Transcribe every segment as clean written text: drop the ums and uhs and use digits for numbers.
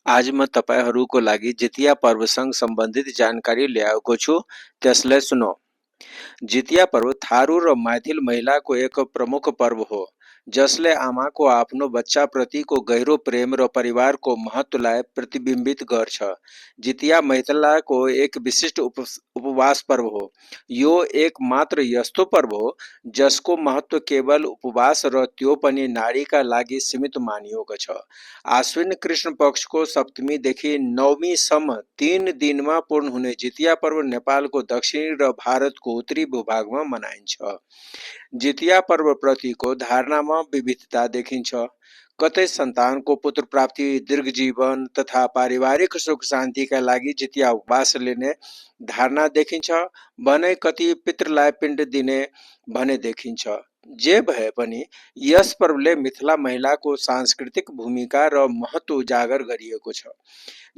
आज म तपाईहरूको लागि जितिया पर्वसँग सम्बन्धित जानकारी ल्याएको छु, त्यसलाई सुनौ। जितिया पर्व थारू र माथिल महिलाको एक प्रमुख पर्व हो, जसले आमाको आफ्नो बच्चाप्रतिको गहिरो प्रेम र परिवारको महत्त्वलाई प्रतिबिम्बित गर्छ। जितिया महिलाको एक विशिष्ट उपवास पर्व हो। यो एक मात्र यस्तो पर्व हो जसको महत्त्व केवल उपवास र त्यो पनि नारीका लागि सीमित मानिएको छ। आश्विन कृष्ण पक्षको सप्तमीदेखि नवमीसम्म 3 दिनमा पूर्ण हुने जितिया पर्व नेपालको दक्षिणी र भारतको उत्तरी भूभागमा मनाइन्छ। जितिया पर्वप्रतिको धारणामा विविधता देखिन्छ। कतै सन्तानको पुत्र प्राप्ति, दीर्घ जीवन तथा पारिवारिक सुख शान्तिका लागि जितिया उपवास लिने धारणा देखिन्छ भने कति पितृलाई पिण्ड दिने भने देखिन्छ। जे भए पनि यस पर्वले मिथिला महिलाको सांस्कृतिक भूमिका र महत्त्व उजागर गरिएको छ।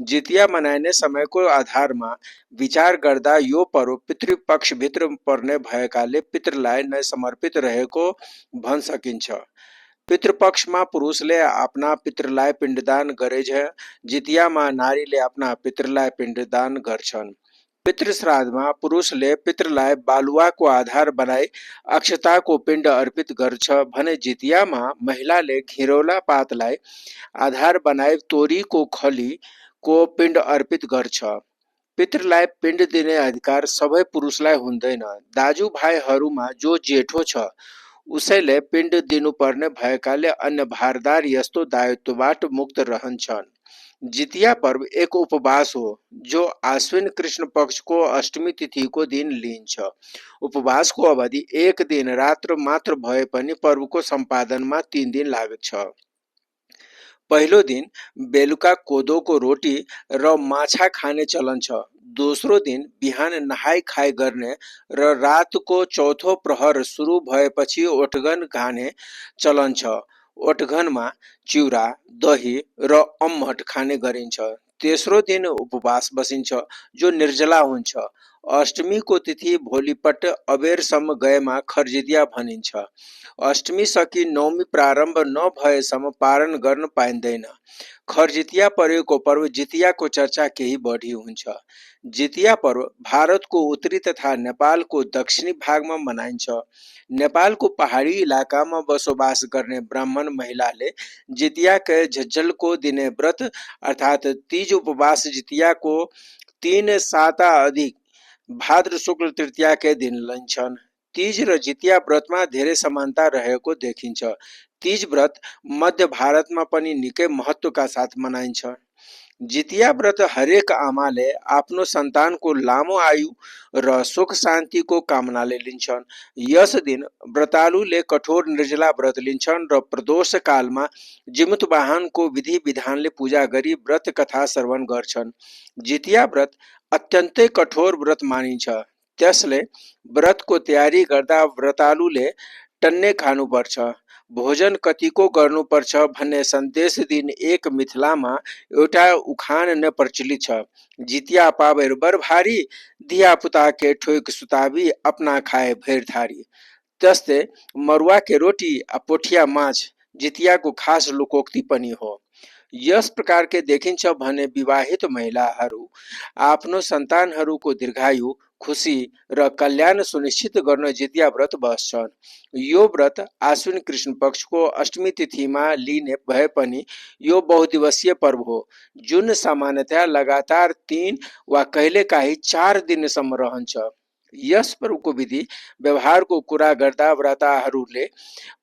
जितिया मनाइने समयको आधारमा विचार गर्दा यो पर्व पितृपक्षभित्र पर्ने भएकाले पितृलाई नै समर्पित रहेको भन्न सकिन्छ। पितृपक्षमा पुरुषले आफ्ना पितृलाई पिण्डदान गरेझ जितियामा नारीले आफ्ना पितृलाई पिण्डदान गर्छन्। पितृश्राद्धमा पुरुषले पितृलाई बालुवाको आधार बनाई अक्षताको पिण्ड अर्पित गर्छ भने जितियामा महिलाले घिरौला पातलाई आधार बनाई तोरीको खलीको पिण्ड अर्पित गर्छ। पितृलाई पिण्ड दिने अधिकार सबै पुरुषलाई हुँदैन। दाजुभाइहरूमा जो जेठो छ उसैले पिण्ड दिनुपर्ने भएकाले अन्य भारदार यस्तो दायित्वबाट मुक्त रहन्छन्। जितिया पर्व एक उपवास हो जो आश्विन कृष्ण पक्षको अष्टमी तिथिको दिन लिइन्छ। उपवासको अवधि 1 दिन रात्र मात्र भए पनि पर्वको सम्पादनमा 3 दिन लाग्छ। पहिलो दिन बेलुका कोदोको रोटी र माछा खाने चलन छ। दोस्रो दिन बिहान नहाई खाई गर्ने र रातको चौथो प्रहर सुरु भएपछि ओठगन खाने चलन छ। ओठगनमा चिउरा, दही र अम्मट खाने गरिन्छ। तेस्रो दिन उपवास बसिन्छ जो निर्जला हुन्छ। अष्टमीको तिथि भोलिपट अबेरसम्म गएमा खरजितिया भनिन्छ। अष्टमी सकी नवमी प्रारम्भ नभएसम्म पारण गर्न पाइँदैन। खरजितिया परेको पर्व जितियाको चर्चा केही बढी हुन्छ। जितिया पर्व भारतको उत्तरी तथा नेपालको दक्षिणी भागमा मनाइन्छ। नेपालको पहाडी इलाकामा बसोबास गर्ने ब्राह्मण महिलाले जितियाका झझल्को दिने व्रत अर्थात् तीज उपवास जितियाको 3 साता अधिक भाद्र शुक्ल तृतीयाकै दिन लिन्छन्। तीज र जितिया व्रतमा धेरै समानता रहेको देखिन्छ। तीज व्रत मध्य भारतमा पनि निकै महत्त्वका साथ मनाइन्छ। जितिया व्रत हरेक आमाले आफ्नो सन्तानको लामो आयु र सुख शान्तिको कामनाले लिन्छन्। यस दिन व्रतालुले कठोर निर्जला व्रत लिन्छन् र प्रदोष कालमा जिमुतवाहनको विधि विधानले पूजा गरी व्रत कथा श्रवण गर्छन्। जितिया व्रत अत्यन्तै कठोर व्रत मानिन्छ। त्यसले व्रतको तयारी गर्दा व्रतालुले टन्ने खानुपर्छ। भोजन कतिको गर्नुपर्छ भन्ने सन्देश दिन एक मिथिलामा एउटा उखान नै प्रचलित छ। जितिया पाबैर बर भारी, धिया पुता के ठोक सुताबी, अपना खाए भैर थारी। त्यस्तै मरुवा के रोटी आ पोठिया माछ जितियाको खास लोकोक्ति पनि हो। यस प्रकार के देखिन्छ भने विवाहित महिलाहरू आफ्नो सन्तानहरूको दीर्घायु, खुशी र कल्याण सुनिश्चित गर्न जितिया व्रत बस्छन्। यो व्रत आश्विन कृष्ण पक्षको अष्टमी तिथिमा लिने भए पनि यो बहुदिवसीय पर्व हो जुन सामान्यतया लगातार 3 वा कहिलेकाहीँ 4 दिनसम्म रहन्छ। यस पर्वको विधि व्यवहारको कुरा गर्दा व्रताहरूले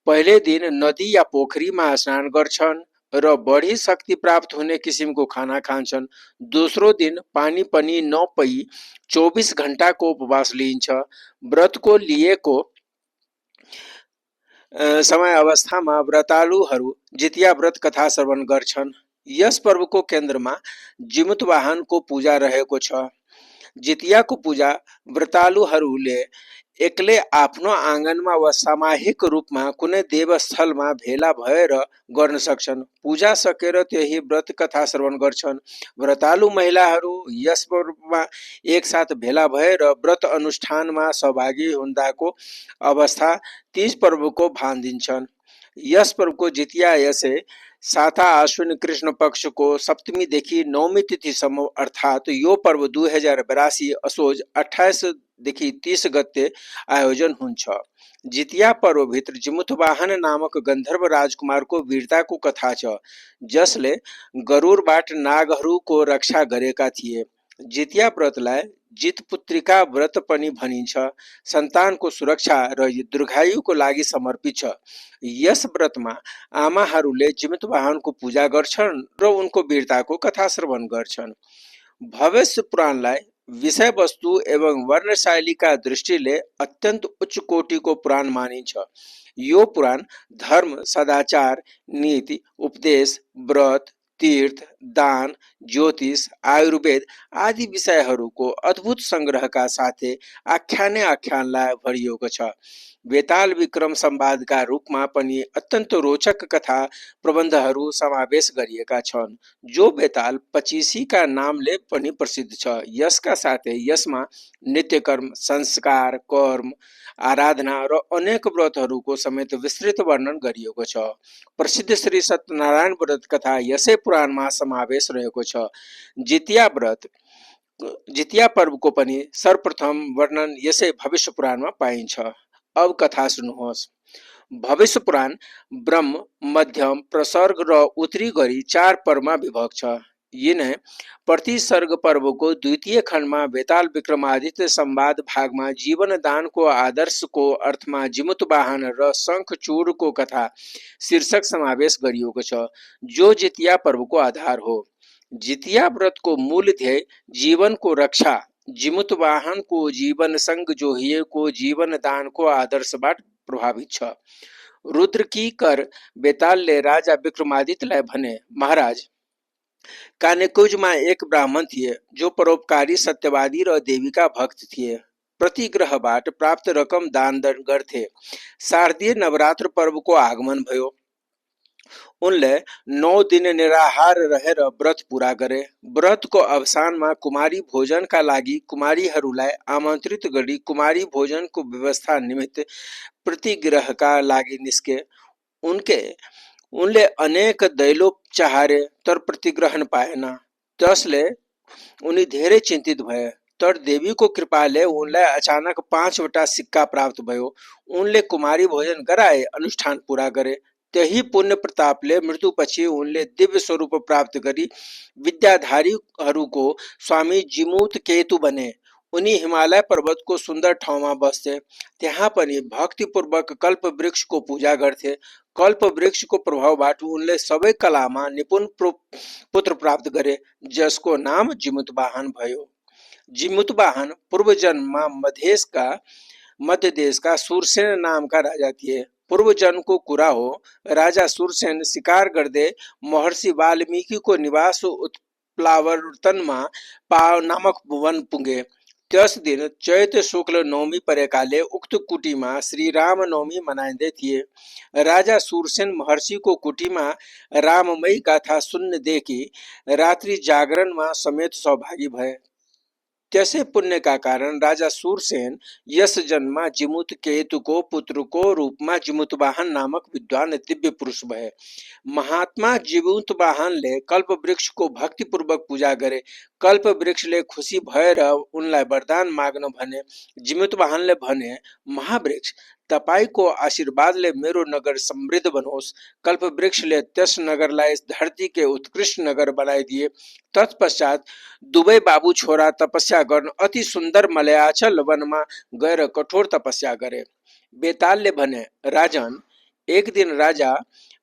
पहिले दिन नदी या पोखरीमा स्नान गर्छन् र बढी शक्ति प्राप्त हुने किसिमको खाना खान्छन्। दोस्रो दिन पानी पनि नपी 24 घण्टाको उपवास लिइन्छ। व्रतको लिएको समय अवस्थामा व्रतालुहरू जितिया व्रत कथा श्रवण गर्छन्। यस पर्वको केन्द्रमा जिमुतवाहनको पूजा रहेको छ। जितियाको पूजा व्रतालुहरूले एक्लै आफ्नो आँगनमा वा सामाहिक रूपमा कुनै देवस्थलमा भेला भएर गर्न सक्छन्। पूजा सकेर त्यही व्रत कथा श्रवण गर्छन्। व्रतालु महिलाहरू यस पर्वमा एकसाथ भेला भएर व्रत अनुष्ठानमा सहभागी हुँदाको अवस्था तीज पर्वको भान दिन्छन्। यस पर्वको जितिया यसै साता अश्विन कृष्ण पक्ष को सप्तमी देखि नवमी तिथिसम्म अर्थात यो पर्व 2082 असोज 28 देखि 30 गते आयोजन हुन्छ। जितिया पर्वभित्र जिमुथवाहन नामक गन्धर्व राजकुमारको वीरताको कथा छ, जसले गरुडबाट नागहरूको रक्षा गरेका थिए। जितिया व्रतलाई जितपुत्रिका व्रत पनि भनिन्छ, सन्तानको सुरक्षा र दीर्घायुको लागि समर्पित छ। यस व्रतमा आमाहरूले जिमुतवाहनको पूजा गर्छन् र उनको वीरताको कथा श्रवण गर्छन्। भविष्य पुराणलाई विषयवस्तु एवं वर्णशैलीका दृष्टिले अत्यन्त उच्च कोटिको पुराण मानिन्छ। यो पुराण धर्म, सदाचार, नीति, उपदेश, व्रत, तीर्थ, दान, ज्योतिष, आयुर्वेद आदि विषयहरूको अद्भुत सङ्ग्रहका साथै आख्यानै आख्यानलाई भरिएको छ। बेताल विक्रम संवादका रूपमा पनि अत्यन्त रोचक कथा प्रबन्धहरू समावेश गरिएका छन्, जो बेताल पचीसीका नामले पनि प्रसिद्ध छ। यसका साथै यसमा नित्यकर्म, संस्कार, कर्म, आराधना र अनेक व्रतहरूको समेत विस्तृत वर्णन गरिएको छ। प्रसिद्ध श्री सत्यनारायण व्रत कथा यसै पुराणमा समावेश रहेको छ। जितिया पर्वको पनि सर्वप्रथम वर्णन यसै भविष्य पुराणमा पाइन्छ। अब कथा सुन्नुहोस्। भविष्य पुराण ब्रह्म, मध्यम, प्रसर्ग र उत्तरी गरी 4 पर्वमा विभक्त छ। यिनै प्रति सर्ग पर्वको द्वितीय खण्डमा बेताल विक्रमादित्य संवाद भागमा जीवन दानको आदर्शको अर्थमा जिमुतवाहन र शङ्खचूडको कथा शीर्षक समावेश गरिएको छ, जो जितिया पर्वको आधार हो। जितिया व्रतको मूल ध्येय जीवनको रक्षा, जिमुतवाहनको जीवन संग जोहिएको जीवन दानको आदर्शबाट प्रभावित छ। रुद्रकी कर बेतालले राजा विक्रमादित्यलाई भने, महाराज, कानेकुजमा एक ब्राह्मण थिए जो परोपकारी, सत्यवादी र देवीका भक्त थिए। प्रतिग्रहबाट प्राप्त रकम दान गर्थे। शारदीय नवरात्र पर्वको आगमन भयो। उनले 9 दिन निराहार रहेर व्रत पूरा गरे। व्रतको अवसानमा कुमारी भोजनका लागि कुमारीहरूलाई आमन्त्रित गरी कुमारी भोजनको व्यवस्था निमित्त प्रतिग्रहका लागि निस्के। उनले अनेक दैलो चाहारे तर प्रतिग्रहण पाएन। त्यसले उनी धेरै चिन्तित भए। तर देवीको कृपाले उनलाई अचानक 5 वटा सिक्का प्राप्त भयो। उनले कुमारी भोजन गराए, अनुष्ठान पूरा गरे। त्यही पुण्य प्रतापले मृत्युपछि उनले दिव्य स्वरूप प्राप्त गरी विद्याधारीहरूको स्वामी जिमुतकेतु बने। उनी हिमालय पर्वतको सुन्दर ठाउँमा बस्थे। त्यहाँ पनि भक्तिपूर्वक कल्प वृक्षको पूजा गर्थे। कल्प वृक्षको प्रभावबाट उनले सबै कलामा निपुण पुत्र प्राप्त गरे, जसको नाम जिमुतवाहन भयो। जिमुतवाहन पूर्व जन्ममा मध्य देशका सुरसेन नामका राजा थिए। पूर्व जन्मको कुरा हो। राजा सुरसेन शिकार गर्दै महर्षि वाल्मीकिको निवास उत्प्लावर्तनमा नामक वन पुगे। त्यस दिन चैत शुक्ल नवमी परेकाले उक्त कुटीमा श्रीराम नवमी मनाइँदै थिए। राजा सुरसेन महर्षिको कुटीमा राममयी गाथा सुन्नदेखि रात्रि जागरणमा समेत सहभागी भए। त्यसै पुण्यका कारण राजा सुरसेन यस जन्ममा जिमुतकेतुको पुत्रको रूपमा जिमुतवाहन नामक विद्वान दिव्य पुरुष भए। महात्मा जिमुतवाहनले कल्प वृक्षको भक्तिपूर्वक पूजा गरे। कल्प वृक्षले खुसी भएर उनलाई वरदान माग्न भने। जिमुतवाहनले भने, महावृक्ष, तपाईको आशीर्वादले मेरो नगर समृद्ध बनोस्। कल्प वृक्षले त्यस नगरलाई धरतीकै उत्कृष्ट नगर बनाइदिए। तत्पश्चात दुवै बाबु छोरा तपस्या गर्न अति सुन्दर मलयाचल वनमा गएर कठोर तपस्या गरे। बेतालले भने, राजन, एक दिन राजा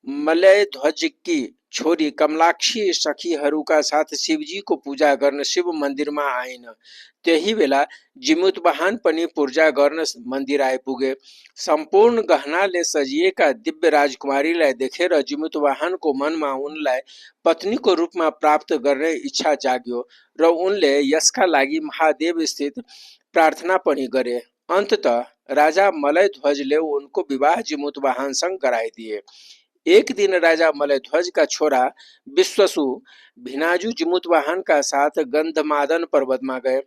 मलयध्वजकी छोरी कमलाक्षी सखीहरूका साथ शिवजीको पूजा गर्न शिव मन्दिरमा आइन्। त्यही बेला जिमुतवाहन पनि पूजा गर्न मन्दिर आइपुगे। सम्पूर्ण गहनाले सजिएका दिव्य राजकुमारीलाई देखेर जिमुतवाहनको मनमा उनलाई पत्नीको रूपमा प्राप्त गर्ने इच्छा जाग्यो र उनले यसका लागि महादेव स्थित प्रार्थना पनि गरे। अन्ततः राजा मलयध्वजले उनको विवाह जिमुतवाहनसँग गराइदिए। एक दिन राजा मलयध्वजका छोरा विश्वसु भिनाजु जिमुतवाहनका साथ गन्धमादन पर्वतमा गए।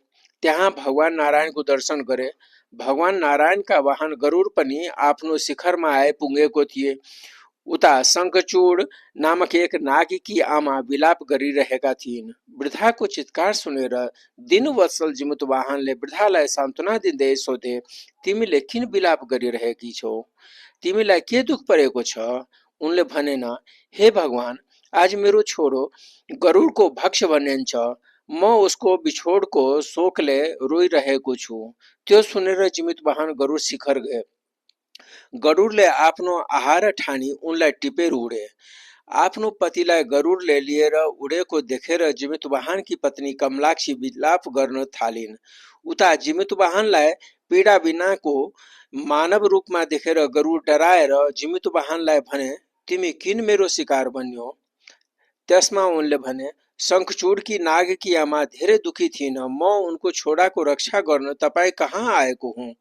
त्यहाँ भगवान नारायणको दर्शन गरे। भगवान नारायणका वाहन गरुड पनि आफ्नो शिखरमा आइपुगेको थिए। उता शंखचूड़ नामक एक नागिकी आमा विलाप गरिरहेका थिइन्। वृद्धाको चित्कार सुनेर दिनवत्सल जिमुतवाहनले वृद्धालाई सान्त्वना दिँदै सोधे, तिमीले किन विलाप गरिरहेकी छौ? तिमीलाई के दुख परेको छ? उनले भनेन, हे भगवान, आज मेरो छोरो गरुडको भक्ष्य बनिन्छ। म उसको बिछोडको शोकले रोइरहेको छु। त्यो सुनेर जिमुतवाहन गरुड शिखर गए। गरुडले आफ्नो आहार ठानी उनलाई टिपेर उडे। आफ्नो पतिलाई गरुडले लिएर उडेको देखेर जिमुतवाहनकी पत्नी कमलाक्षी विलाप गर्न थालिन्। उता जिमुतवाहनलाई पीडा बिनाको मानव रूपमा देखेर गरुड डराएर जिमुतवाहनलाई भने, तिमी किन मेरो शिकार बन्यो? त्यसमा उनले भने, शंखचूडकी नागकी आमा धेरै दुखी थिइन्। म उनको छोराको रक्षा गर्न तपाईँ कहाँ आएको हुँ।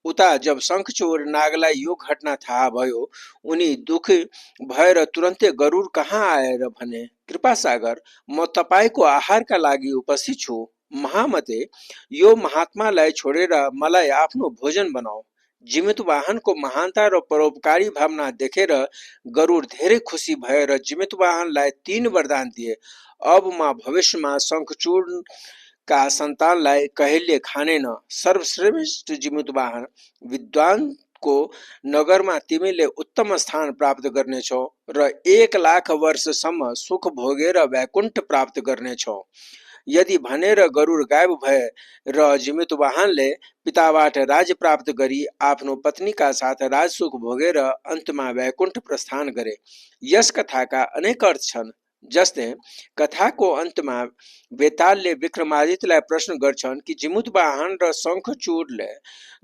उता जब शंखचूड नागलाई यो घटना थाहा भयो, उनी दुखी भएर तुरन्तै गरुड कहाँ आएर भने, कृपासागर, म तपाईँको आहारका लागि उपस्थित छु। महामते, यो महात्मालाई छोडेर मलाई आफ्नो भोजन बनाऊ। जिमुतवाहनको महानता र परोपकारी भावना देखेर गरुड धेरै खुसी भएर जिमुतवाहनलाई 3 वरदान दिए। अब म भविष्यमा शंखचूड का सन्तानलाई कहिले खानेन। सर्वश्रेष्ठ जिमुतवाहन, विद्वानको नगरमा तिमीले उत्तम स्थान प्राप्त गर्नेछौ र 1,00,000 वर्षसम्म सुख भोगेर वैकुण्ठ प्राप्त गर्नेछौ। यदि भनेर गरुड गायब भए र जिमुतवाहनले पिताबाट राज्य प्राप्त गरी आफ्नो पत्नीका साथ राजसुख भोगेर अन्तमा वैकुण्ठ प्रस्थान गरे। यस कथाका अनेक अर्थ छन्। जस्तै कथाको अन्तमा बेतालले विक्रमादित्यलाई प्रश्न गर्छन् कि जिमुतवाहन र शंखचूडले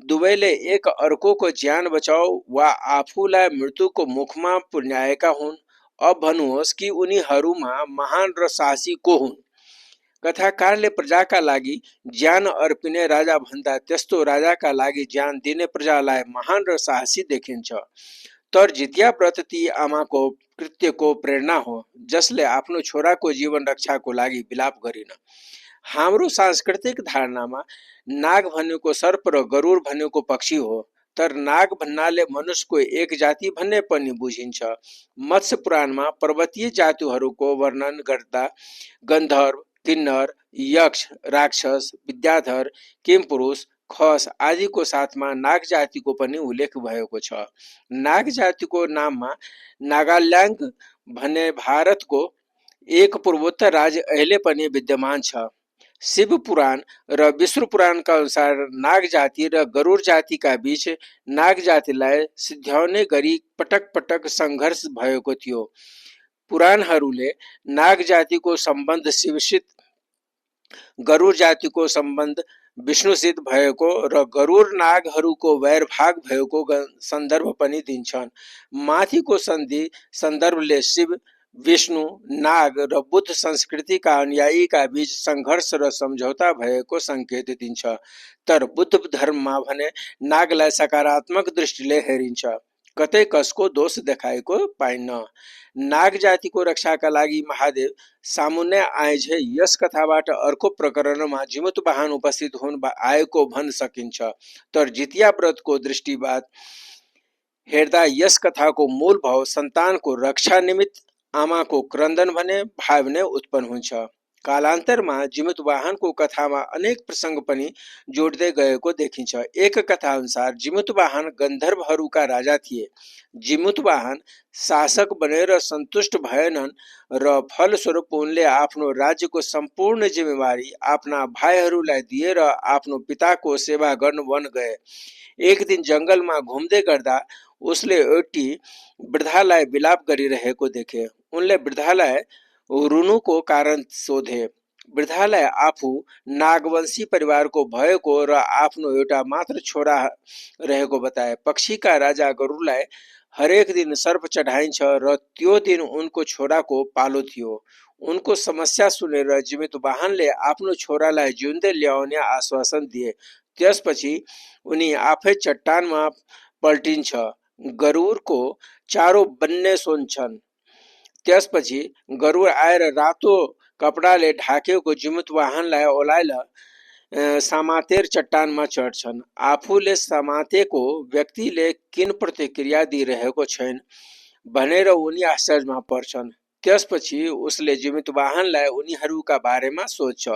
दुवैले एक अर्कोको ज्यान बचाउ वा आफूलाई मृत्युको मुखमा पुर्याएका हुन्। अब भन्नुहोस् कि उनीहरूमा महान र साहसी को हुन्? कथाकारले प्रजाका लागि ज्यान अर्पिने राजा भन्दा त्यस्तो राजाका लागि ज्यान दिने प्रजालाई महान र साहसी देखिन्छ। तर जितिया व्रत ती आमाको कृत्यको प्रेरणा हो जसले आफ्नो छोराको जीवन रक्षाको लागि विलाप गरिन। हाम्रो सांस्कृतिक धारणामा नाग भनेको सर्प र गरुड भनेको पक्षी हो। तर नाग भन्नाले मनुष्यको एक जाति भन्ने पनि बुझिन्छ। मत्स्य पुराणमा पर्वतीय जातिहरूको वर्णन गर्दा गन्धर्व, किन्नर, यक्ष, राक्षस, विद्याधर, किमपुरुष, खस आदिको साथमा नाग जातिको पनि उल्लेख भएको छ। नाग जातिको नाममा नागाल्यान्ड भन्ने भारतको एक पूर्वोत्तर राज्य अहिले पनि विद्यमान छ। शिव पुराण र विष्णु पुराणका अनुसार नाग जाति र गरुड जातिका बीच नाग जातिलाई सिध्याउने गरी पटक पटक सङ्घर्ष भएको थियो। पुराणहरूले नाग जातिको सम्बन्ध शिवसित, गरुड जातिको सम्बन्ध विष्णुसित भएको र गरुड नागहरूको वैरभाग भएको सन्दर्भ पनि दिन्छन्। माथिको सन्धि सन्दर्भले शिव, विष्णु, नाग र बुद्ध संस्कृतिका अनुयायीका बीच सङ्घर्ष र सम्झौता भएको सङ्केत दिन्छ। तर बुद्ध धर्ममा भने नागलाई सकारात्मक दृष्टिले हेरिन्छ, कतै कसको दोष देखाएको पाइन्न। नाग जातिको रक्षाका लागि महादेव सामुन्ने आएझै यस कथाबाट अर्को प्रकरणमा जिमुतवाहन उपस्थित हुन आएको भन्न सकिन्छ। तर जितिया व्रतको दृष्टिबाट हेर्दा यस कथाको मूल भाव सन्तानको रक्षा निमित्त आमाको क्रन्दन भने भाव नै उत्पन्न हुन्छ। कालान्तरमा जिमुतवाहनको कथामा अनेक प्रसङ्ग पनि जोड्दै गएको देखिन्छ। एक कथा अनुसार जिमुतवाहन गन्धर्वहरूका राजा थिए। जिमुतवाहन शासक बनेर सन्तुष्ट भएनन् र फलस्वरूप उनले आफ्नो राज्यको सम्पूर्ण जिम्मेवारी आफ्ना भाइहरूलाई दिएर आफ्नो पिताको सेवा गर्न वन गए। एक दिन जङ्गलमा घुम्दै गर्दा उसले एउटी वृद्धालाई विलाप गरिरहेको देखे। उनले वृद्धालाई रुनुको कारण सोधे। वृद्धालाई आफू नागवंशी परिवारको भएको र आफ्नो एउटा मात्र छोरा रहेको बताए। पक्षीका राजा गरुडलाई हरेक दिन सर्प चढाइन्छ र त्यो दिन उनको छोराको पालो थियो। उनको समस्या सुनेर जिमुतवाहनले आफ्नो छोरालाई जिउँदै ल्याउने आश्वासन दिए। त्यसपछि उनी आफै चट्टानमा पल्टिन्छ। गरुडको चारो बन्ने सुन्छन्। त्यसपछि गरुड आएर रातो कपडाले ढाकेको जिमुतवाहनलाई ओलाइल समातेर चट्टानमा चढ्छन्। आफूले समातेको व्यक्तिले किन प्रतिक्रिया दिइरहेको छैन। भनेर उनी आश्चर्यमा पर्छन्। त्यसपछि उसले जीवित वाहनलाई उनीहरूका बारेमा सोध्छ।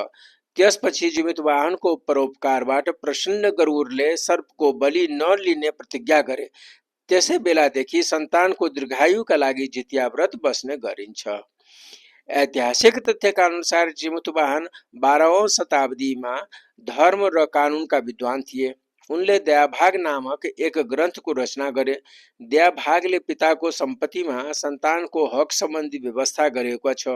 त्यसपछि जीवित वाहनको परोपकारबाट प्रसन्न गरुडले सर्पको बलि नलिने प्रतिज्ञा गरे। त्यसै बेलादेखि सन्तानको दीर्घायुका लागि जितिया व्रत बस्ने गरिन्छ। ऐतिहासिक तथ्यका अनुसार जीमुतवाहन 12औं शताब्दीमा धर्म र कानुनका विद्वान थिए। उनले दयाभाग नामक एक ग्रन्थको रचना गरे। दयाभागले पिताको सम्पत्तिमा सन्तानको हक सम्बन्धी व्यवस्था गरेको छ।